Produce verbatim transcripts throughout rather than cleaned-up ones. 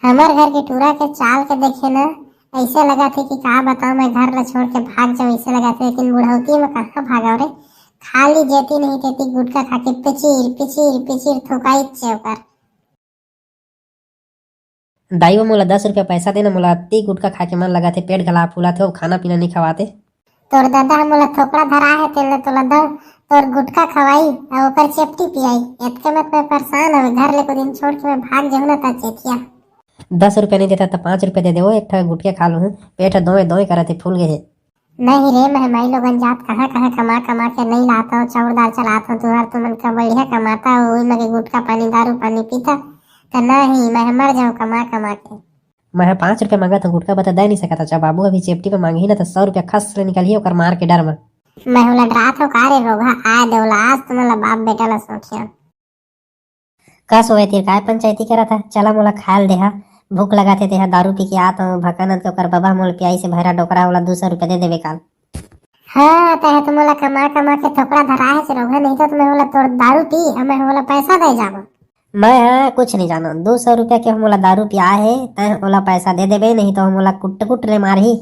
हमर घर के टूरा के चाल के देखे ना, ऐसे लगा थे कि का बताऊं, मैं घर ला छोड़ के भाग जाऊं, ऐसे लगा थे। लेकिन बुढ़ौती में कहाँ भागा रे, खाली जेती नहीं तेती गुटखा खा के पिचिर पिचिर पिचिर थुकाई चे ओकर। दाई वो मोला दस रुपया पैसा देना, मोला अत्ती गुटखा खा के मन लगा थे, पेट घला फूला थे, वो खाना पीना नहीं खवाते। तोर दादा ह मोला थोकड़ा धरा है, तेला तोला दो, तोर गुटखा खवाई अउ ओकर चेपटी पियाई। एतके में मैं परेशान हवे, घर ले को दिन छोड़ के मैं भाग जाऊं ना ता चेतिया। दस रुपया नहीं देता तो पाँच रुपया दे दे, वो एक ठा गुटखा खा लूं, पेट दोए दोए करत हे, फूल गए हे। नहीं रे, मैं माई लोगन जात कहाँ कहाँ कमा कमा के नहीं लात हूँ, चाउर दाल चलात हूँ, तुहर तुमन का बढ़िया कमाता हो, वही लगे गुटखा पानी दारू पानी पीता, तो नहीं मैं मर जाऊँ कमा कमा के। मैं पाँच रुपया मांगत हूँ, गुटखा बता दे नहीं सकता। अच्छा बाबू अभी चेपटी में मांगी ना तो सौ रुपया खस ले निकलिए ओकर मार के डर में। मैं ओला डरात हूँ का रे रोगहा, आए दे ओला, आज तुमन ला बाप बेटा ला सोचिया। का सोए तीर काय पंचायती करत है, चला मोला खायल देहा, भूख लगा थे तेहा दारू पी के आत हूँ, भकानंद के ओकर बबा मोल पियाई से भैरा डोकरा ओला दो सौ रुपया दे देवे काल। हाँ, तहे तो मोला कमा कमा के थोकड़ा धरा है से रोगहा, नहीं तो तुम्हें बोला तोर दारू पी, अब मैं बोला पैसा दे जावा। मैं हाँ कुछ नहीं जानो, दो सौ रुपया के हम ओला दारू पिया है, तय ओला पैसा दे देबे, नहीं तो हम ओला कुट कुट ले मारही।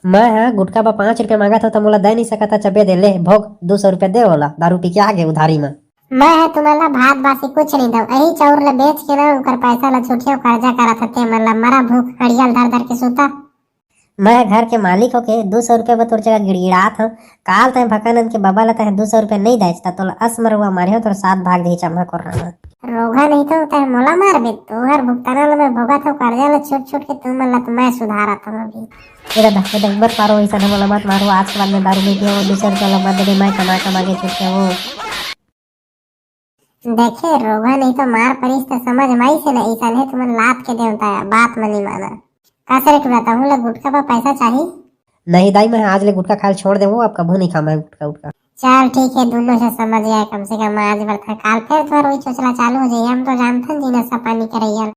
मैं हाँ गुटखा बा पाँच रुपया मांगत हो तो मोला दे नहीं सकता, चबे दे ले भोग, दो सौ रुपया दे ओला, दारू पी के आगे उधारी में। मैं है तुम्हारा भात बासी कुछ नहीं दो, यही चाउर ला बेच के ना ओकर पैसा ला छुटिया कर्जा करत हते, मन ला मरा भूख हड़ियाल धर धर के सूता। मैं घर के मालिक होके दू सौ रुपया बर तोर जगह गिड़गिड़ात हंव। काल तैं भकानंद के बबा ला तैं दू सौ रुपया नइ देच, त तोला असमरुआ मारे हो, तोर साथ भाग देही चम्हा कोर्रा म। रोगहा नहीं तो तैं मोला मारबे, तोहर भुगताना ला मैं भोगत हंव, कर्जा ला छूट छूट के तुमन ला तो मैं सुधारत हंव अभी। ए दादा, ए दादा, मत मारो ऐसा, मोला मत मारो, आज के बाद मैं दारू नहीं पीऊँ, दू सौ रुपया ला मत देबे, मैं कमा कमा के छूट के वो। देखे रोगहा नहीं तो मार परिस त समझ में आइस हे न, अइसने तुमन लात के देवता या, बात म नहीं माना। का सरे टूरा, तहूं ला गुटखा पर पैसा चाही? नहीं दाई, मैं आज ले गुटखा खायल छोड़ देवो, अब कभू नहीं खाऊं मैं गुटखा उटखा। चल ठीक है, दोनों से समझ गया, कम से कम आज बरथा, काल फिर तोहर वही चोचला चालू हो जाई, हम तो जानथन जी नशा पानी करैया।